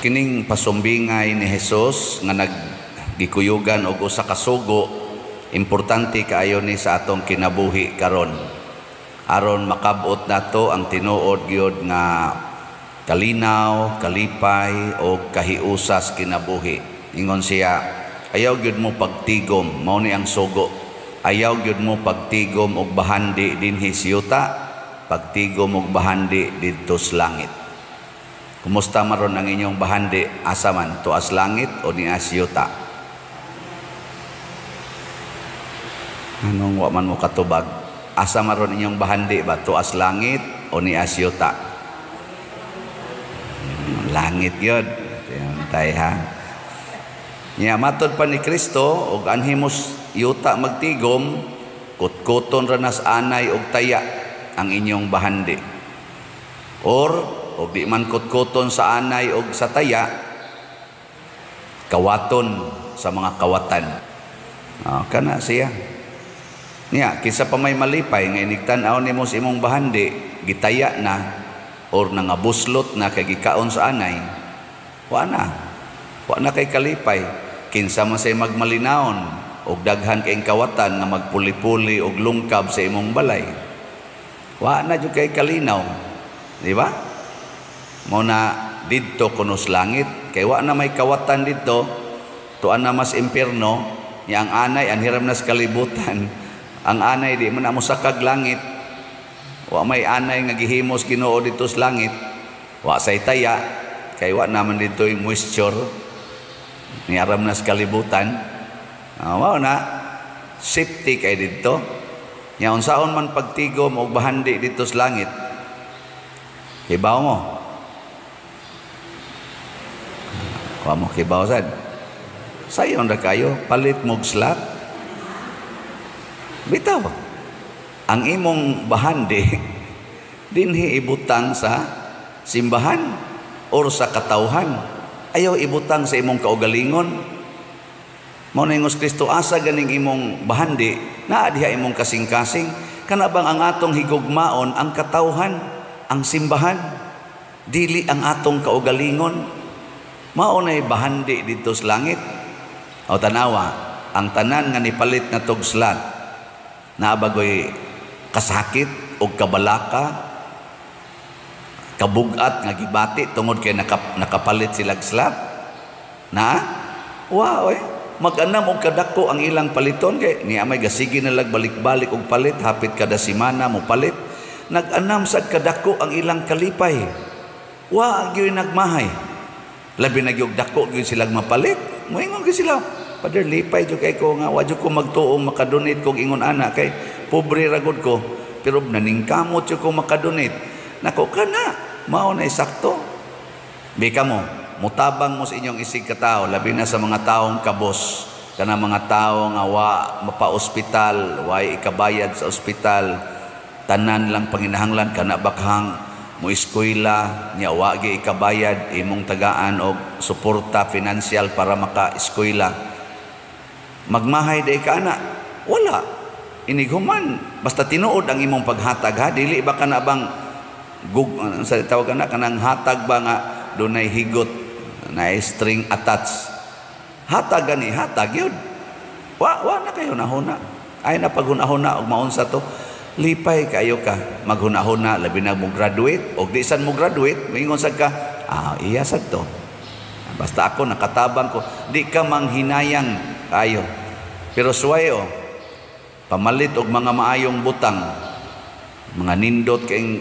Kining pasumbingay ni Jesus nga naggikuyugan og usa ka sugo, importante kaayo ni sa atong kinabuhi karon. Aron makabot nato ang tinuod gyud nga kalinaw, kalipay o kahiusas kinabuhi. Ingon siya, ayaw gyud mo pagtigom, mao ni ang sugo. Ayaw gyud mo pagtigom og bahandi dinhi sa yuta, pagtigom og bahandi didto sa langit. Kumusta maron ang inyong bahandi? Asa man, tuas langit o nias yuta? Anong wa man mo katubag? Asa maron inyong bahandi ba? Tuas langit o nias yuta? Langit yun. Tay ha. Nya matod pa ni Kristo og anhimos yuta magtigom, kutkuton ra nas anay og taya ang inyong bahandi. Or og di man kutkuton sa anay og sa taya, kawaton sa mga kawatan. Oh, kana siya. Niya, kinsa pa may malipay nga inigtan-aw nimo sa imong bahandi, gitaya na or nangabuslot na kay gikaon sa anay, wa na. Wa na kay kalipay. Kinsa man say magmalinaon og daghan kay kawatan nga magpuli-puli og lungkab sa imong balay, wa na jud kay kalinaw, di ba? Mao na didto kuno sa langit kay wa na may kawatan didto, tuan na mas impierno nya ang anay anhiram na sa kalibutan. Ang anay di man na mosakag langit. Wa may anay nga gihimos Ginoo didto sa langit. Wa say taya kay wa naman didto yung moisture ni aram na sa kalibutan. Mao na safety kay didto. Nya unsaon man pagtigom og bahandi didto sa langit? Kibaw mo? Wa mo kibaw sad. Sayon ra kayo palit mog slot. Bitaw. Ang imong bahandi dinhi ibutang sa simbahan or sa katawhan. Ayaw ibutang sa imong kaugalingon. Mao na ingos Kristo, asa ganing imong bahandi, naa diha imong kasing-kasing. Kana bang ang atong higugmaon ang katawhan, ang simbahan, dili ang atong kaugalingon. Mao nay bahandi didto sa langit. O tanawa, ang tanan nga nipalit na tog slat, naa bagoy kasakit o kabalaka, kabugat nga gibati tungod kay nakapalit silag slat. Na? Wow, eh. Mag-anam og kadako ang ilang paliton kay niya may gasigi na lag balik-balik og palit, hapit kada semana mo palit. Nag-anam sad kadako ang ilang kalipay. Wa gyud nagmahay. Labi na gyud dako gyud silang mapalit. Moingon gyud sila, Father, lipay jud kay ko nga wa jud ko magtuong makadonate kog ingon ana kay pobre ra gud ko, pero naningkamot jud ko makadonate. Nako kana, mao na sakto. Bika mo, mutabang mo sa inyong isig katao, labi na sa mga taong kabos, kana mga tawo nga wa mapa-ospital, wa ikabayad sa ospital, tanan lang panginahanglan kana bakhang mo eskwela nya wa gi ikabayad imong tagaan og suporta financial para maka-eskwela. Magmahay day ka ana, wala inighuman basta tinuod ang imong paghatag ha, dili ba kana bang sa tawag ana kanang hatag ba nga dunay higot na string attached. Hatag gani, hatag yun. Wa na kayo nahuna. Ay na paghunahuna og maunsa to. Lipay kayo ka maghunahuna, labi na mo graduate og di san mo graduate, moingon sad ka, iya sad to. Basta ako nakatabang ko, di ka manghinayang kayo. Pero suway o, pamalit og mga maayong butang, mga nindot kayong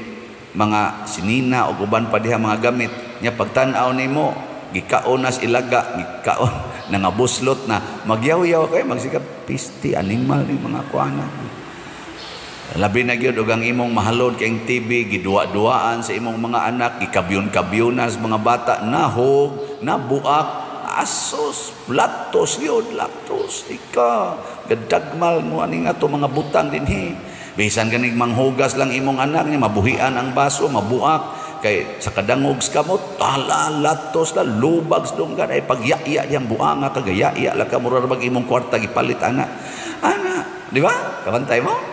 mga sinina og uban pa diha mga gamit nya pagtan-aw nimo gikaon nas ilaga, gikaon nangabuslot na, magyaw-yaw kay magsikap pisti animal ni mga kuana. Labi na gyud og ang imong mahalon kayong TV, giduwa-duwaan sa imong mga anak, gikabyon-kabyonan sa mga bata, nahog, nabuak, asos, latos yun, latos, ika, gadagmal mo aning ato mga butang dinhi. Bisan ganig manghugas lang imong anak niya, mabuhian ang baso, mabuak, kay sa kadangog sa kamot, tala, latos la, lubag sa dunggan, ay pagyaya diyang buanga, kagayaya la ka, mura bag imong kwarta, gipalit, ana. Ana, di ba? Kabantay mo?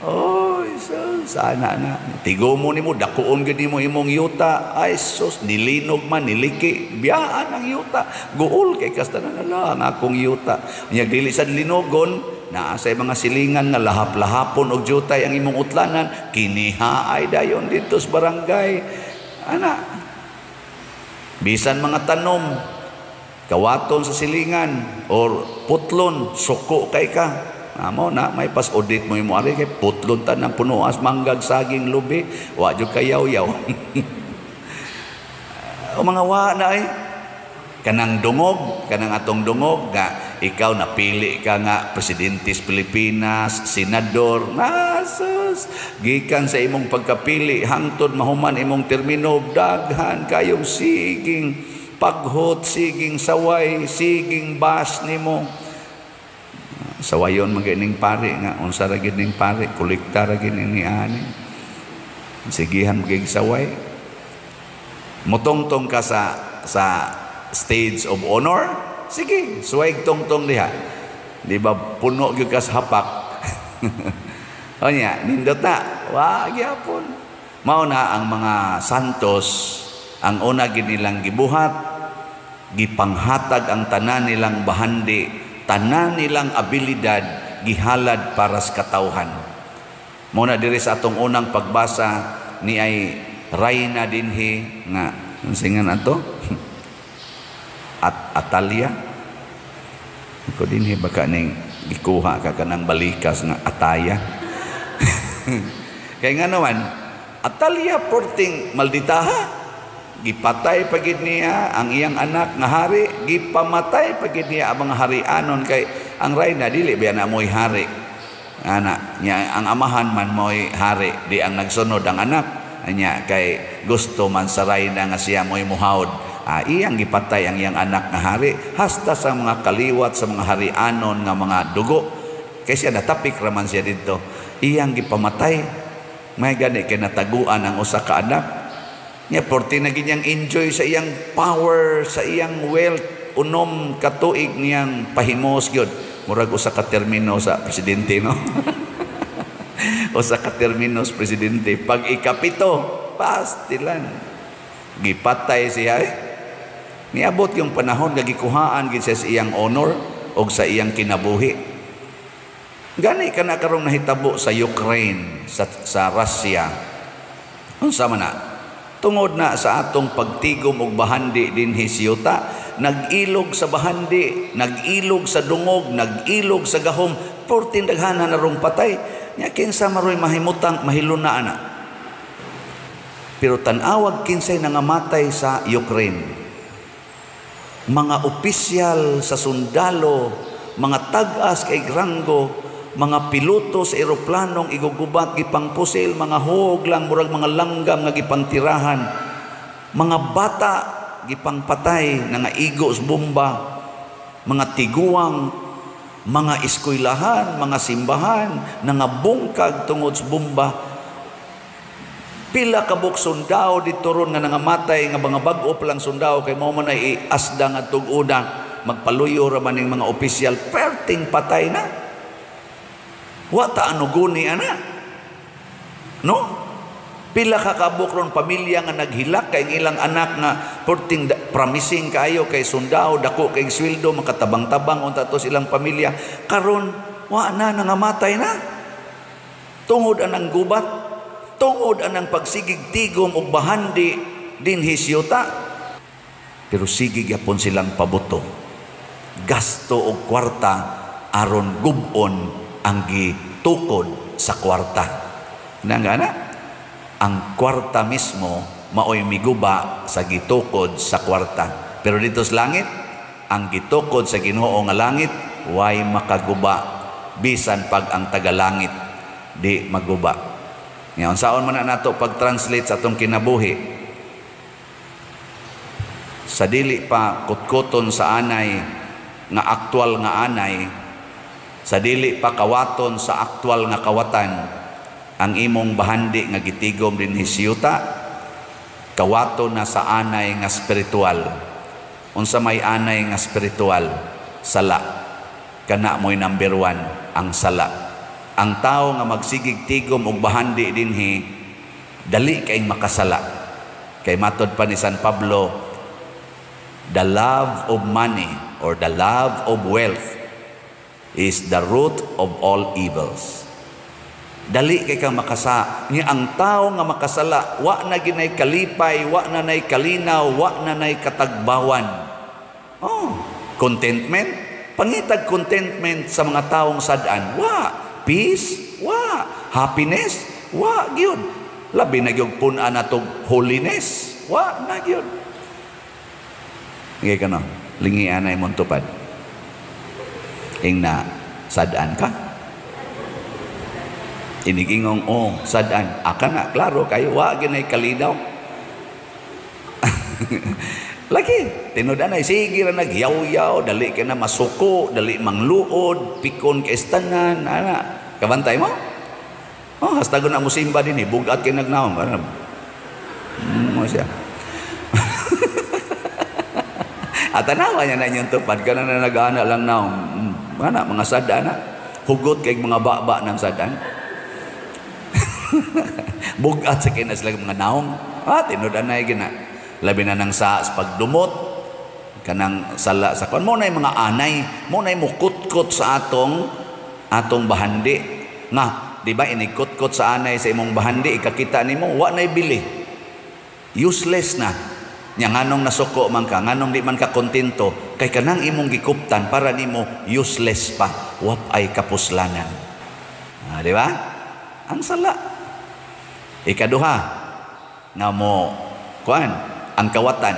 Oh, Jesus. Sana na. Tigomo nimo, dakuon gyud nimo imong yuta. Ay sus, nilinog man, niliki, biyaan ang yuta. Guol kay kasta na lang akong yuta. Nya dili sad linogon, naa sa mga silingan nga lahap-lahapon og jutay ang imong utlanan, kiniha ay dayon dito sa barangay. Ana. Bisan mga tanom, kawaton sa silingan or putlon, suko kay ka. Amo na may pas audit mo imo ari kay putlon ta ng punuas manggag, saging, lubi, wa jud kayaw-yaw. O mga wa na ay kanang dungog, kanang atong dungog nga ikaw napili ka nga presidente sa Pilipinas, senador, nasus, gikan sa imong pagkapili hangtod mahuman imong termino, daghan kayong siging paghot, siging saway, siging bas nimo. Sawayon man ning pare nga unsa ra gid ning pare, kolekta ra gid ni ani. Sigihan magig saway. Mutongtong ka sa stage of honor, sige, suway tongtong diha. Di ba puno gyud ka sa hapak? O niya, nindot na. Wa gyapon. Mao na ang mga santos, ang una gid nilang gibuhat, gipanghatag ang tanan nilang bahandi, tanan nilang abilidad, gihalad para sa katawhan. Mao na diri sa atong unang pagbasa ni ay rayna dinhi nga unsa ato? At Atalia. Ko dinhi baka ning gikuha ka kanang balikas nga ataya. Kay nga naman Atalia porting malditaha, gipatay pagid niya ang iyang anak nga hari, gipamatay pagid niya ang mga harianon kay ang rayna dili ba na mo'y hari. Ana nya ang amahan man mo'y hari, di ang nagsunod ang anak anya kay gusto man sa rayna nga siya mo'y muhawd. Iyang gipatay ang iyang anak nga hari hasta sa mga kaliwat sa mga harianon nga mga dugo kay siya natapik raman siya didto, iyang gipamatay. May gani kay nataguan ang usa ka anak niya, porti na ginyang enjoy sa iyang power, sa iyang wealth, unom katuig niyang pahimos gyud, murag usa ka termino sa presidente, no? Usa ka termino sa presidente, pag ikapito pastilan gipatay siya. Niabot yung panahon nga gikuhaan gid siya sa iyang honor og sa iyang kinabuhi. Gani kana karong nahitabo sa Ukraine, sa Russia. Unsa man na? Tungod na sa atong pagtigom og bahandi dinhi siyuta, nag-ilog sa bahandi, nag-ilog sa dungog, nag-ilog sa gahom, portin daghana na rong patay. Nya kinsa maroy mahimutang mahiluna ana. Pero tan-awag kinsay nangamatay sa Ukraine. Mga opisyal sa sundalo, mga tag-as kay ranggo, mga piloto sa eroplanong igugubat gipangpusil, mga hog lang murag mga langgam nga gipangtirahan, mga bata gipangpatay nga igo sa bomba, mga tiguang, mga eskwelahan, mga simbahan nangabungkag tungod sa bomba. Pila ka buok sundao dito ron nga nangamatay nga mga bag-o pa lang sundao kay mao man ay asda nga tug-una, magpaluyo ra man ning mga opisyal, perting patay na. Wa ta anuguni ana. No? Pila ka kabuok ron pamilya nga naghilak kay ilang anak nga perting promising kaayo kay sundao, dako kay sweldo, makatabang-tabang unta to silang pamilya. Karon wa na, nangamatay na. Tungod anang gubat, tungod anang pagsigig tigom og bahandi dinhi siyuta. Pero sige gyapon silang pabuto. Gasto og kwarta aron gubon ang gitukod sa kwarta. Nanga na? Ang kwarta mismo maoy miguba sa gitukod sa kwarta. Pero dito sa langit, ang gitukod sa Ginoo nga langit way makaguba bisan pag ang tagalangit di maguba. Ngayon, saon man na nato pag-translate sa atong kinabuhi? Sa dili pa kutkuton sa anay nga aktual nga anay, sa dili pa kawaton sa aktual nga kawatan, ang imong bahandi nga gitigom dinhi siyuta, kawaton na sa anay nga spiritual. Unsa may anay nga spiritual? Sala. Kana mo'y number 1, ang sala. Ang tao nga magsigig tigom og bahandi dinhi, dali kay makasala. Kay matod pa ni San Pablo, the love of money or the love of wealth is the root of all evils. Dali kay kang makasa. Nga ang tao nga makasala, wa na ginay kalipay, wa na nay kalinaw, wa na nay katagbawan. Oh, contentment? Pangitag contentment sa mga taong sad-an, wa. Peace? Wa. Happiness? Wa gyud. Labi na gyud pun-an natog holiness. Wa na gyud. Ngay kano, lingian na imong tupad. Ing na sad-an ka. Inigingong, oh, sad-an. Aka na, klaro kayo, wa ginay kalinaw. Lagi, tinud anay, sige ra nagyaw-yaw, dali ka na masuko, dali mangluod, pikon kay istanan, ana. Kabantay mo? Oh, hasta na mo simba din eh, bugat kay nagnaong. Ano? Mo siya. At tanawa niya na inyong tupad, ka na nag-ana lang naong. Ana, mga sad-an na. Hugot kay mga baba ng sad-an. Bugat sa kina sila mga naong. Ah, tinud anay gina. Labi na nang sa pagdumot, kanang sala sa kon mo na mga anay, mo na mukutkot sa atong bahandi. Nga, di ba inikutkot sa anay sa imong bahandi, ikakita nimo wa nay bili. Useless na. Nya nganong nasuko man ka, nganong di man ka kontento, kay kanang imong gikuptan para nimo useless pa, wa ay kapuslanan. Ah, di ba? Ang sala. Ikaduha nga mo kuan ang kawatan.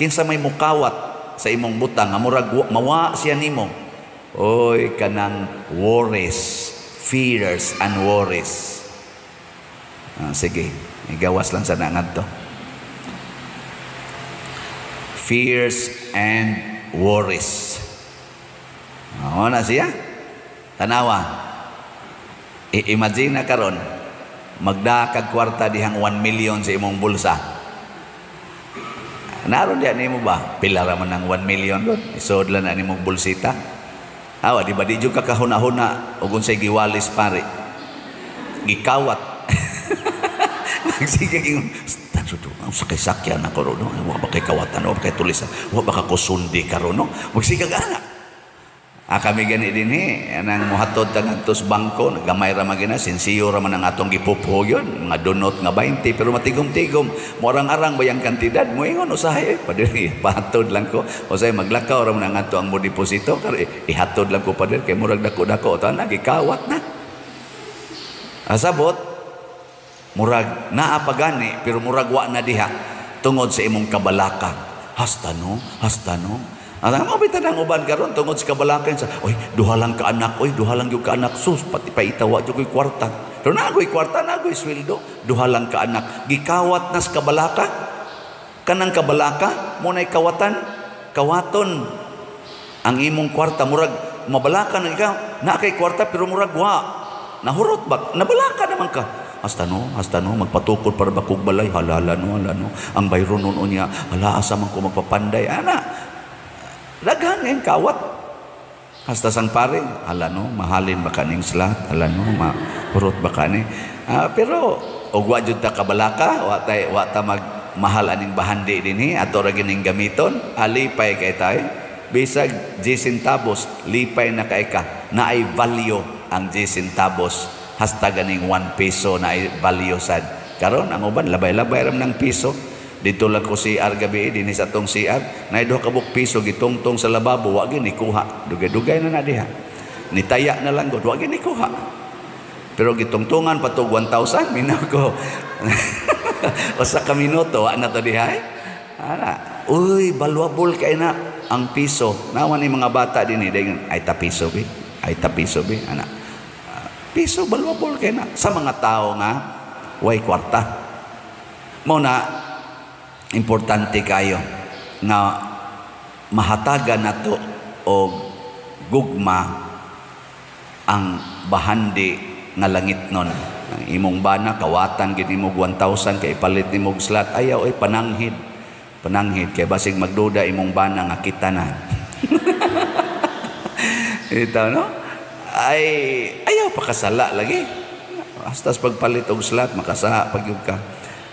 Kinsa may mukawat sa imong butang nga murag mawa siya nimo. Oy, kanang worries, fears and worries. Ah, sige, igawas lang sa ngadto. Fears and worries. Ah, na siya. Tanawa. I-imagine na karon magda kag kwarta dihang 1 million sa imong bulsa. Naron diyan nimo ba? Pila ra man ang 1 million gon. Isod lang na nimong bulsita. Awa, di ba di jud ka kahuna-huna og unsay giwalis pare. Gikawat. Magsige ingon, ang sakay sakyan ako ro, no? Wa ba kay kawatan, wa ba kay tulisan, wa ba ka kusundi karon, no? Magsige ana. Ah, kami gani dinhi, anang mohatod ta ngadto sa bangko, gamay ra man gina, sinsiyo ra man ang atong gipupho yun, mga donot nga 20, pero matigom-tigom, moarang-arang ba yang kantidad, moingon usahay, padiri, pahatod lang ko, usahay maglakaw ra man ang ato ang mo deposito, kar ihatod lang ko pader, kay murag dako-dako, ta na gikawat na. Asabot, murag naa pa gani, pero murag wa na diha, tungod sa imong kabalaka. Hasta no, hasta no. Ang mga bitan ang uban karon tungod sa kabalakan sa, oy, duha lang ka anak, oy, duha lang gyud ka anak, sus, pati paitawa jud ko'y kwarta. Pero naa ko'y kwarta, naa ko'y sweldo, duha lang ka anak. Gikawat nas kabalaka. Kanang kabalaka, mo nay kawatan, kawaton ang imong kwarta, murag mabalaka na ikaw, naa kay kwarta pero murag wa. Nahurot ba? Nabalaka naman ka. Hasta no, magpatukod para bakog balay, halala no, hala no. Ang bayron nun unya, hala asa man ko magpapanday, ana. Daghan ngayon kawat. Hasta sang pare, hala no, mahalin ba kaning slat, hala no, mahurot ba kani. Pero og wa jud ta kabalaka, wa ta magmahal aning bahandi dinhi, ato ra gining gamiton, alipay kay tay. Bisag 10 centavos, lipay na kay ka, naay value ang 10 centavos, hasta ganing 1 peso naay value sad. Karon ang uban labay-labay ra man ng piso. Dito lang ko CR gabi, dinhi sa atong CR, naay duha ka buok piso gitungtong sa lababo, wa gyud nikuha. Dugay-dugay na na diha. Nitaya na lang gud, wa gyud nikuha. Pero gitungtungan pa tog 1,000, minaw ko. Usa ka minuto, wa na to diha. Eh? Ana, uy, valuable kay na ang piso. Nawa ni mga bata dinhi, dayon ay ta piso bi, ay ta piso bi, ana. Piso valuable kay na sa mga tao nga way kwarta. Mao na importante kayo nga mahatagan nato og gugma ang bahandi nga langit nun. Ang imong bana kawatan gid nimo 1,000 kay ipalit nimo og slot, ayaw ay pananghid. Pananghid kay basig magduda imong bana nga kita na. Ito no? Ay ayaw pakasala lagi. Hasta sa pagpalit og slot makasala pag gyud ka.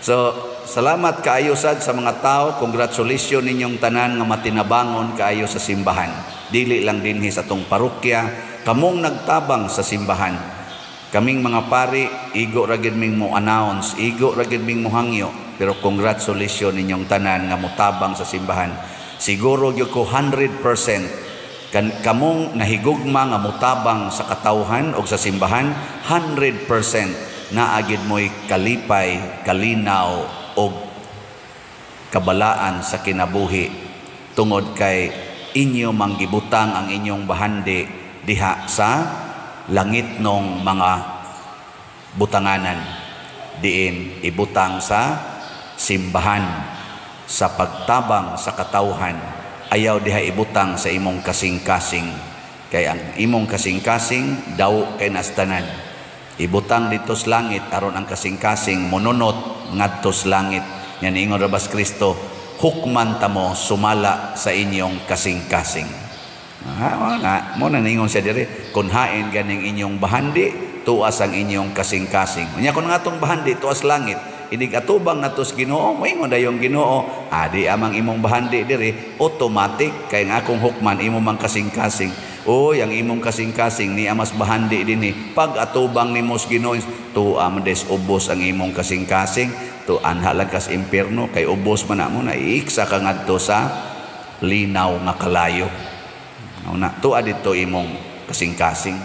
So, salamat kaayo sad sa mga tao. Congratulations ninyong tanan nga matinabangon kaayo sa simbahan. Dili lang dinhi sa atong parokya, kamong nagtabang sa simbahan. Kaming mga pari, igo ra gid ming mo announce, igo ra gid ming mohangyo, pero congratulations ninyong tanan nga motabang sa simbahan. Siguro gyud ko 100% kan kamong nahigugma nga motabang sa katawhan o sa simbahan, 100% naagid mo'y kalipay, kalinaw og kabalaan sa kinabuhi tungod kay inyo manggibutang ang inyong bahandi diha sa langit nong mga butanganan, diin ibutang sa simbahan, sa pagtabang sa katawhan. Ayaw diha ibutang sa imong kasing-kasing, kay ang imong kasing-kasing daw kay nastanan. Ibutang dito sa langit aron ang kasing-kasing monunot ngadto sa langit. Yan ingon ra bas Kristo, "Hukman tamo sumala sa inyong kasing-kasing." Ah, na, mo na ningon siya dire, "Kun hain ganing inyong bahandi, tuas ang inyong kasing-kasing." Unya kun ngatong bahandi tuas langit, inig atubang natos Ginoo, moingon dayong Ginoo, "Adi amang imong bahandi dire, automatic kay ang akong hukman imo mang kasing-kasing." Oy, ang imong kasing-kasing ni amas bahandi dinhi. Pag atubang nimo sa Ginoo, tuwa man des ubos ang imong kasing-kasing, tu anha lang kas impierno kay ubos man na mo na iiksa ka ngadto sa linaw nga kalayo. Una, tuwa dito imong kasing-kasing.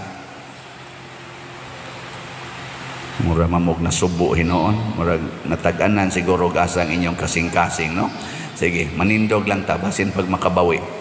Mura mamog na subo hinoon, murag natag-anan siguro gasang inyong kasing-kasing, no? Sige, manindog lang ta basin pag makabawi.